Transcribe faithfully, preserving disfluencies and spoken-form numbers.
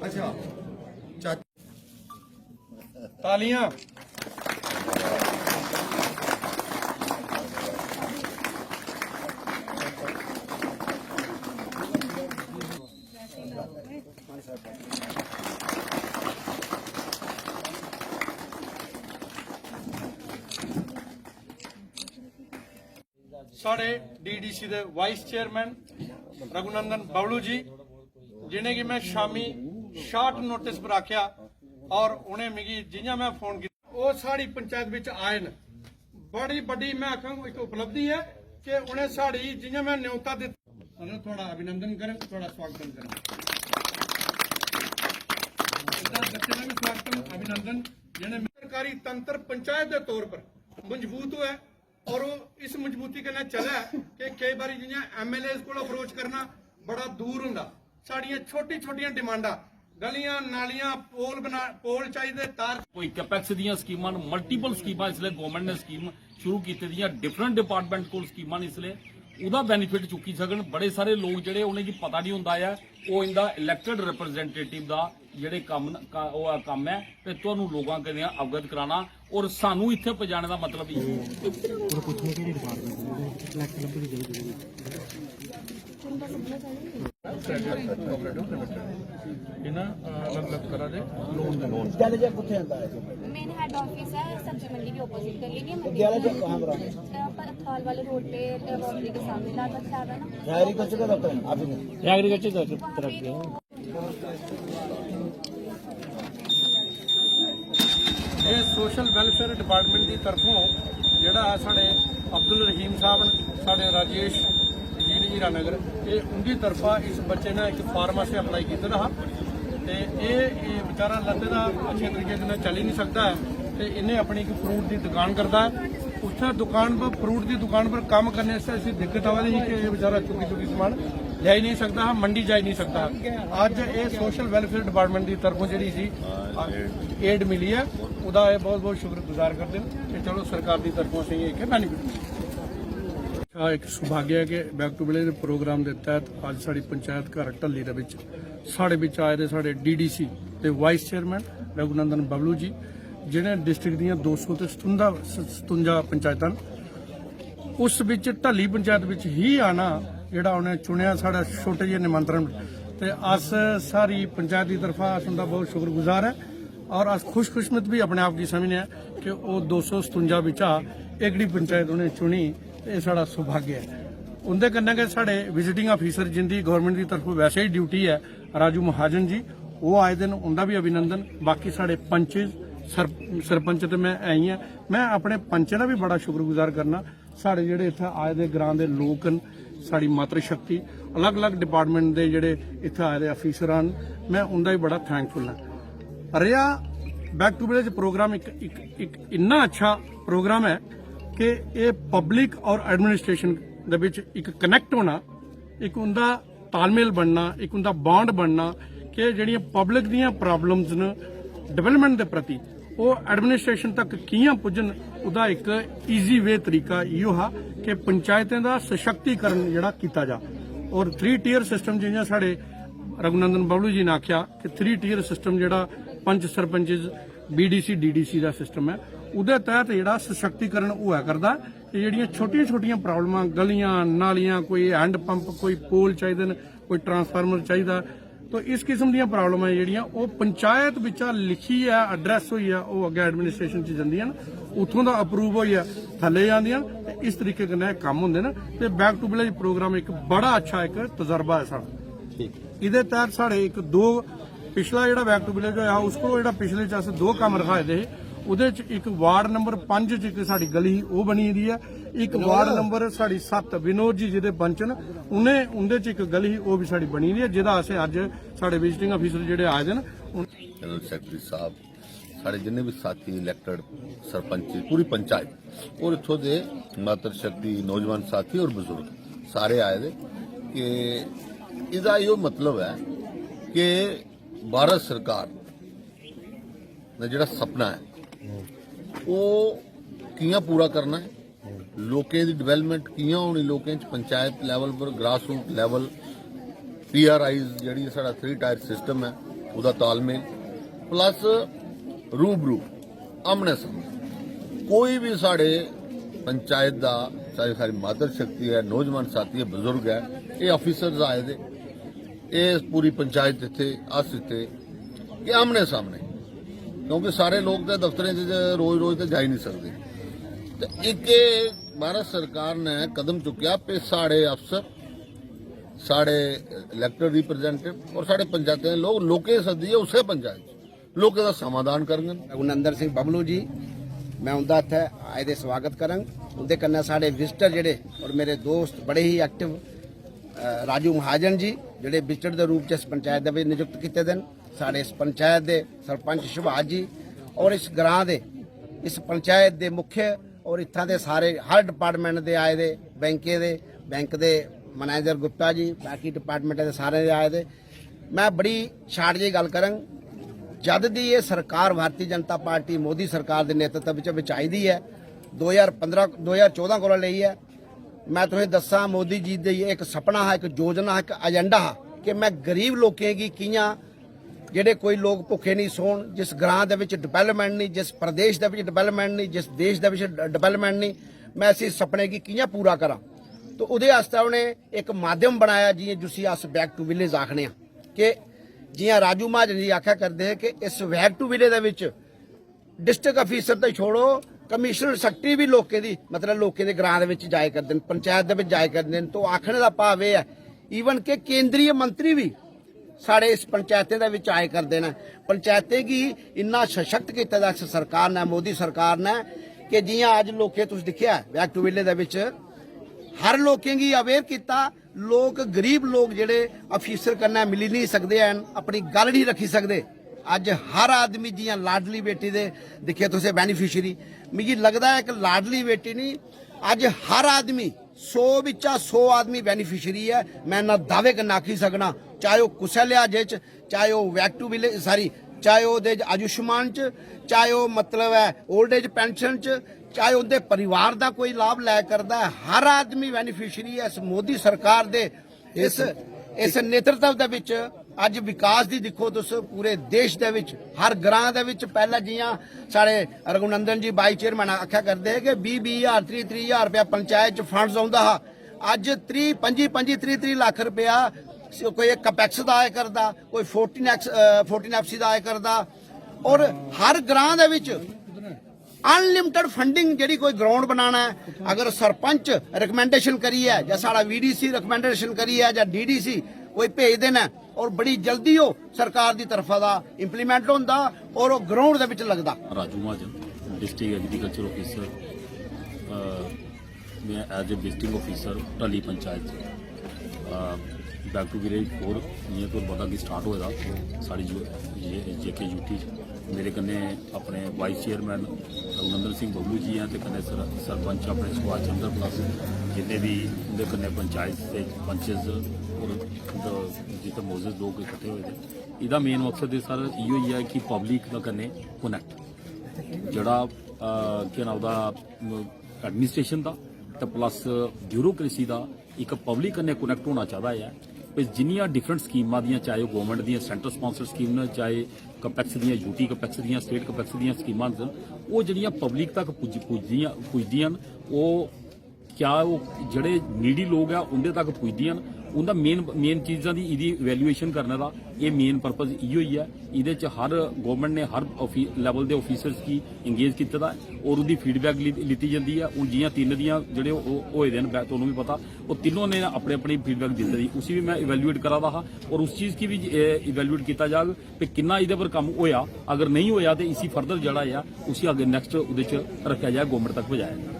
अच्छा, तालियां। साढ़े डीडीसी दे वाइस चेयरमैन रघुनंदन बबलू जी, जिनेंगी मैं शामी शार्ट नोटिस पर आखेआ और उ'नें मिगी जि'यां मैं फोन कीता, ओह् साढ़ी पंचायत बिच आए न। बड़ी बड्डी, मैं आखां, इक उपलब्धि ऐ कि उ'नें साढ़ी, जि'यां मैं न्योता दित्ता, मतलब, थुआढ़ा अभिनंदन करन, थुआढ़ा स्वागतम करन। इधर बच्चे दा भी स्वागतम, अभिनंदन, जि'नें सरकारी तंत्र पंचायत दे तौर पर मजबूत होऐ और ओह् इस मजबूती कन्नै चलै कि केई बारी जि'यां एमएलए कोल अप्रोच करना बड़ा दूर होंदा। साढ़ियां छोटी-छोटियां डिमांडां, गलियां, नालियां, पोल बना, पोल चाहिदे, तार। कोई कैपेक्स दियां स्कीमां न, मल्टीपल स्कीमां इसलै गवर्नमेंट ने स्कीम शुरू कीती दियां, डिफरेंट डिपार्टमेंट कोल स्कीमां न इसलै, ओह्दा बेनिफिट चुक्की सकन। बड़े सारे लोक जेह्ड़े, उ'नेंगी पता निं होंदा ऐ, ओह् इंदा इलैक्टेड रिप्रेजेंटेटिव दा जेह्ड़े कम्म न, का-, ओह् कम्म ऐ ते तुहानू लोकां कन्नै अवगत कराना और सानू इत्थै पजाने दा मतलब इ'यै ऐ। पूरा पुच्छने केह्ड़ी डिपार्टमेंट दे इलैक्टेड लब्भी जाई। इन्ना अलग अलग तरह दे लोन दे लोन। गैलरिया कुत्थे आंदा है? मेन हेड ऑफिस है सब्जी मंडी के ऑपोजिट गली नहीं है मंडी। गैलरिया कहाँ पर है? अ, पर अथवाल वाले रोड पे, अ, बाउंड्री के सामने लाल बाजार है ना। डायरी को चुका दफ्तर अभी नहीं। एग्रीकल्चर दफ्तर वहाँ पे। ਇਹ ਸੋਸ਼ਲ ਵੈਲਫੇਅਰ ਡਿਪਾਰਟਮੈਂਟ ਦੀ ਤਰਫੋਂ ਜਿਹੜਾ ਹੈ ਸਾਡੇ ਅਬਦੁਲ ਰਹੀਮ ਸਾਹਿਬ ਨੇ, ਸਾਡੇ ਰਾਜੇਸ਼ ਜੀ ਨੇ ਹੀਰਾਨਗਰ, ਇਹ ਉਹਦੀ ਤਰਫਾ ਇਸ ਬੱਚੇ ਨੇ ਇੱਕ ਫਾਰਮ ਵਾਸਤੇ ਅਪਲਾਈ ਕੀਤਾ ਦਾ ਹਾਂ। ਤੇ ਇਹ ਇਹ ਵਿਚਾਰਾ ਲੱਤ ਦਾ ਅੱਛੇ ਤਰੀਕੇ ਦੇ ਨਾਲ ਚੱਲ ਹੀ ਨਹੀਂ ਸਕਦਾ ਹੈ, ਤੇ ਇਹਨੇ ਆਪਣੀ ਇੱਕ ਫਰੂਟ ਦੀ ਦੁਕਾਨ ਕਰਦਾ ਹੈ। ਉੱਥੇ ਦੁਕਾਨ ਪਰ, ਫਰੂਟ ਦੀ ਦੁਕਾਨ ਪਰ ਕੰਮ ਕਰਨੇ ਸੇ ਅਸੀਂ ਦਿੱਕਤ ਆਵਾ ਰਹੀ ਕਿ ਇਹ ਵਿਚਾਰਾ ਚੁੱਕੀ ਚੁੱਕੀ ਸਮਾਨ ਲਿਆ ਹੀ ਨਹੀਂ ਸਕਦਾ ਹੈ, ਮੰਡੀ ਜਾ ਹੀ ਨਹੀਂ ਸਕਦਾ। ਅੱਜ ਇਹ ਸੋਸ਼ਲ ਵੈਲਫੇਅਰ ਡਿਪਾਰਟਮੈਂਟ ਦੀ ਤਰਫੋਂ ਜਿਹੜੀ ਸੀ ਏਡ ਮਿਲੀ ਹੈ, ਉਹਦਾ ਇਹ ਬਹੁਤ ਬਹੁਤ ਸ਼ੁਕਰਗੁਜ਼ਾਰ ਕਰਦੇ ਹਾਂ। ਤੇ ਚਲੋ, ਸਰਕਾਰ ਦੀ ਤਰਫੋਂ ਅਸੀਂ ਇਹ ਕਿ ਬੈਨੀਫਿਟ ਮਿਲਿਆ। ਆ ਇੱਕ ਸੁਭਾਗਿਆ ਕਿ ਬੈਕ ਟੂ ਵਿਲੇਜ ਦੇ ਪ੍ਰੋਗਰਾਮ ਦੇ ਤਹਿਤ ਅੱਜ ਸਾਡੀ ਪੰਚਾਇਤ ਘਰ ਢੱਲੀ ਦੇ ਵਿੱਚ ਸਾਡੇ ਵਿੱਚ ਆਏ ਦੇ ਸਾਡੇ ਡੀਡੀਸੀ ਤੇ ਵਾਈਸ ਚੇਅਰਮੈਨ ਰਘੁਨੰਦਨ ਬਬਲੂ ਜੀ, ਜਿਹੜੇ ਡਿਸਟ੍ਰਿਕਟ ਦੀਆਂ ਦੋ ਸੌ ਤੇ ਸਤਵੰਜਾ, ਸ-, ਸਤਵੰਜਾ ਪੰਚਾਇਤਾਂ ਨੇ। ਉਸ ਵਿੱਚ ਢੱਲੀ ਪੰਚਾਇਤ ਵਿੱਚ ਹੀ ਆਣਾ, ਜਿਹੜਾ ਉਹਨੇ ਚੁਣਿਆ ਸਾਡਾ ਛੋਟੇ ਜਿਹੇ ਨਿਮੰਤਰਣ, ਤੇ ਅਸ ਸਾਰੀ ਪੰਚਾਇਤ ਦੀ ਤਰਫਾ ਅਸ ਉਹਦਾ ਬਹੁਤ ਸ਼ੁਕਰਗੁਜ਼ਾਰ ਹੈ। ਔਰ ਅਸ ਖੁਸ਼ਕਿਸਮਤ ਵੀ ਆਪਣੇ ਆਪ ਕੀ ਸਮਝਨੇ ਆ ਕਿ ਉਹ ਦੋ ਸੌ ਸਤਵੰਜਾ ਵਿੱਚ ਆ एकड़ी पंचायत उ'नें चुनी, ते एह् साढ़ा सौभाग्य ऐ। उं'दे कन्नै गै साढ़े विजिटिंग अफीसर, जिंदी गौरमेंट दी तरफों वैसे ही ड्यूटी ऐ, राजू महाजन जी, ओह् आए दे न, उं'दा बी अभिनंदन। बाकी साढ़े पंच, सर-, सरपंच ते में ऐ ही आं, में अपने पंचें दा बी बड़ा शुक्रगुजार करना। साढ़े जेह्ड़े इत्थै आए दे ग्रां दे लोक न, साढ़ी मातृ शक्ति, अलग-अलग डिपार्टमेंट दे जेह्ड़े इत्थै आए दे अफीसर न, में उं'दा बी बड़ा थैंकफुल आं। रेहा बैक टू विलेज प्रोग्राम इक, इक, इक इन्ना अच्छा प्रोग्राम ऐ कि एह् पब्लिक और एडमिनिस्ट्रेशन दे बिच इक कनेक्ट होना, इक उं'दा तालमेल बनना, इक उं'दा बांड बनना कि जेह्ड़ियां पब्लिक दियां प्रॉब्लम्स न डेवलपमेंट दे प्रति, ओह् एडमिनिस्ट्रेशन तक कि'यां पुज्जन, ओह्दा इक ईजी वे तरीका इ'यो हा कि पंचायतें दा सशक्तिकरण जेह्ड़ा कीता जा। और थ्री टियर सिस्टम, जि'यां साढ़े रघुनंदन बबलू जी ने आखेआ कि थ्री टियर सिस्टम जेह्ड़ा पंच, सरपंच, बीडीसी, डीडीसी दा सिस्टम ऐ, ओह्दे तैह्त जेह्ड़ा सशक्तिकरण होआ करदा। ते जेह्ड़ियां छोटियां-छोटियां प्रॉब्लमां, गलियां, नालियां, कोई हैंड पंप, कोई पोल चाहिदे न, कोई ट्रांसफार्मर चाहिदा, तो इस किस्म दियां प्रॉब्लमां जेह्ड़ियां ओह् पंचायत बिच्चा लिखियै एड्रेस होइयै ओह् अग्गें एडमिनिस्ट्रेशन च जंदियां न, उत्थों दा अप्रूव होइयै थल्ले जंदियां न। ते इस तरीके कन्नै एह् कम्म होंदे न। ते बैक टू विलेज प्रोग्राम इक बड़ा अच्छा इक तजर्बा ऐ साढ़ा। ठीक। एह्दे तैह्त साढ़े इक दो पिछला जेह्ड़ा बैक टू विलेज होया हा, उस कोला जेह्ड़ा पिछले च अस दो कम्म रखाए दे हे, ओह्दे च इक वार्ड नंबर पंज च इक साढ़ी गली ही, ओह् बनी दी ऐ। इक वार्ड नंबर साढ़ी सत्त, विनोद जी जेह्दे पंच न, उ'नें, उं'दे च इक गली ही, ओह् बी साढ़ी बनी दी ऐ, जेह्दा असें अज्ज साढ़े विजिटिंग अफीसर जेह्ड़े आए दे न, उन- जनरल सैक्रेटरी साहब, साढ़े जिन्ने भी साथी इलेक्टेड, सरपंच, पूरी पंचायत और इत्थों दे मातृ शक्ति, नौजवान साथी और बुजुर्ग सारे आए दे कि एह्दा एह् मतलब ऐ कि भारत सरकार दा जेह्ड़ा सपना ऐ, ओह् कि'यां पूरा करना ऐ, लोकें दी डेवलपमेंट कि'यां होनी, लोकें च पंचायत लेवल पर, ग्रास रूट लेवल, पीआरआई जेह्ड़ी साढ़ा थ्री टायर सिस्टम ऐ, ओह्दा तालमेल, प्लस रूबरू आमने सामने कोई बी साढ़े पंचायत दा, चाहे साढ़ी मातृ शक्ति ऐ, नौजवान साथी ऐ, बुजुर्ग ऐ, एह् ऑफिसर्स आए दे, एह् पूरी पंचायत इत्थै, अस इत्थै, कि आमने सामने, क्योंकि सारे लोक ते दफ्तरें च रोज रोज ते जाई नहीं सकदे। ते इक एह् भारत सरकार ने कदम चुक्केआ पे साढ़े अफसर, साढ़े इलेक्टेड रिप्रेजेंटेटिव और साढ़े पंचायतें दे लोक लोकें गी सद्दियै उस्सै पंचायत च लोकें दा समाधान करङन। रघुनंदन सिंह बबलू जी, मैं उंदा इत्थै आए दे स्वागत करङ। उंदे कन्नै साढ़े विजिटर जेह्ड़े और मेरे दोस्त बड़े ही एक्टिव, अ, राजू महाजन जी, जेह्ड़े विजिटर दे रूप च इस पंचायत दे बिच नियुक्त कीते दे न, साढ़े इस पंचायत दे सरपंच सुभाष जी और इस ग्रां दे, इस पंचायत दे मुख्य और इत्थां दे सारे हर डिपार्टमेंट दे आए दे, बैंकें दे, बैंक दे मैनेजर गुप्ता जी, बाकी डिपार्टमेंटें दे सारे दे आए दे। मैं बड़ी शार्ट जेही गल्ल करङ, जद दी एह् सरकार भारती जनता पार्टी मोदी सरकार दे नेतृत्व बिच बिच आई दी ऐ, दो ज्हार पंदरां, दो ज्हार चौदां कोला लेइयै मैं तुसें दस्सां, मोदी जी दे इक सपना हा, इक योजना हा, इक एजेंडा हा कि मैं गरीब लोकें गी कि'यां, जेह्ड़े कोई लोक भुक्खे नहीं सौन, जिस ग्रां दे बिच डेवलपमेंट नहीं, जिस प्रदेश दे बिच डेवलपमेंट नहीं, जिस देश दे बिच डेवलपमेंट नहीं, मैं इसी सपने गी कि'यां पूरा करां। तो ओह्दे आस्तै उ'नें इक माध्यम बनाया, जि'यां जिसी अस बैक टू विलेज आखने आं, कि जि'यां राजू महाजन जी आखा करदे हे कि इस बैक टू विलेज दे बिच डिस्ट्रिक्ट ऑफिसर तो छोड़ो, कमिश्नर, सैक्रेटरी भी लोकें दी, मतलब, लोकें दे ग्रां दे बिच जाए करदे न, पंचायत दे बिच जाए करदे न। तो आखने दा भाव एह् ऐ, इवन के केंद्रीय मंत्री भी साढ़े इस पंचायतें दे बिच आए करदे न। पंचायतें गी इन्ना सशक्त कीते दा इस सरकार ने, मोदी सरकार ने, कि जि'यां अज्ज लोकें तुस दिक्खेआ बैक टू विलेज दे बिच हर लोकें गी अवेयर कीता। लोक, गरीब लोक जेह्ड़े ऑफिसर कन्नै मिली नहीं सकदे हैन, अपनी गल्ल नहीं रखी सकदे, अज्ज हर आदमी, जि'यां लाडली बेटी दे दिक्खे तुसें बेनिफिशरी, मिगी लगदा ऐ इक लाडली बेटी नहीं, अज्ज हर आदमी, सौ बिच्चा सौ आदमी बेनिफिशरी ऐ। मैं इन्ना दावे कन्नै आखी सकना, चाहे ओह् कुसै लिहाजे च, चाहे ओह् बैक टू विलेज, सॉरी, चाहे ओह्दे च आयुष्मान च, चाहे ओह्, मतलब ऐ, ओल्ड एज पेंशन च, चाहे उं'दे परिवार दा कोई लाभ लै करदा ऐ, हर आदमी बेनिफिशरी ऐ इस मोदी सरकार दे इस इस नेतृत्व दे बिच। अज्ज विकास दी दिक्खो तुस, पूरे देश दे बिच, हर ग्रां दे बिच। पैह्लें जि'यां साढ़े रघुनंदन जी, वाइस चेयरमैन, आखेआ करदे हे कि बीह् बीह् ज्हार, त्रीह् त्रीह् ज्हार रपेआ पंचायत च फंड्स औंदा हा, अज्ज त्रीह्, पंजी पंजी, त्रीह् त्रीह् लक्ख रपेआ कोई कैपेक्स दा आए करदा, कोई फोर्टीन एक्स, फोर्टीन एफसी दा आए करदा। और हर ग्रां दे बिच अनलिमिटेड फंडिंग, जेह्ड़ी कोई ग्राउंड बनाना ऐ, अगर सरपंच रिकमेंडेशन करियै जां साढ़ा वीडीसी रिकमेंडेशन करियै जां डीडीसी कोई भेजदे न, और बड़ी जल्दी ओह् सरकार दी तरफा दा इंप्लीमेंट होंदा और ओह् ग्राउंड दे बिच लगदा। Raju Mahajan, district agriculture officer. मैं एज ए विजिटिंग ऑफिसर ढली पंचायत च बैक टू विलेज फोर, जि'यां तुस पता कि स्टार्ट होए दा साढ़ी जेके यूटी च। मेरे कन्नै अपने वाइस चेयरमैन रघुनंदन सिंह बबलू जी हैं ते कन्नै सर सरपंच अपने सुभाष चंद्र प्लस जिन्ने बी उं'दे कन्नै पंचायत दे पंचेस और जित्थै मोजेस लोक इकट्ठे होए दे। एह्दा मेन मकसद एह् सर इ'यो ही ऐ कि पब्लिक दा कन्नै कनैक्ट जेह्ड़ा केह् नां ओह्दा एडमिनिस्ट्रेशन दा ते प्लस ब्यूरोक्रेसी दा इक पब्लिक कन्नै कनैक्ट होना चाहिदा ऐ। ते जिन्नियां डिफरेंट स्कीमां दियां, चाहे ओह् गौरमेंट दियां सेंट्रल स्पांसर स्कीम न, चाहे कपैक्स दियां, यूटी कपैक्स दियां, स्टेट कपैक्स दियां स्कीमां न, ओह् जेह्ड़ियां पब्लिक तक पुज्ज पुज्जदियां पुज्जदियां न, ओह् क्या ओह् जेह्ड़े नीडी लोक ऐ उं'दे तक पुज्जदियां न, उं'दा मेन मेन चीजां दी एह्दी इवैल्यूएशन करने दा एह् मेन पर्पज इ'यो ही ऐ। एह्दे च हर गौरमेंट ने हर लेवल दे ऑफिसर्स गी इंगेज कीते दा ऐ और उं'दी फीडबैक लैती जंदी ऐ। हून जि'यां तिन्न दियां जेह्ड़े होए दे न, तुहानू बी पता, ओह् तिन्नों ने अपनी अपनी फीडबैक दित्ती दी, उसी बी में इवैल्यूएट करा दा हा और उस चीज गी बी इवैल्यूएट कीता जाग कि किन्ना एह्दे पर कम्म होआ। अगर नेईं होआ ते इसी फर्दर जेह्ड़ा ऐ उसी अग्गें नैक्सट ओह्दे च रक्खेआ जाए, गौरमेंट तक पजाया जाए।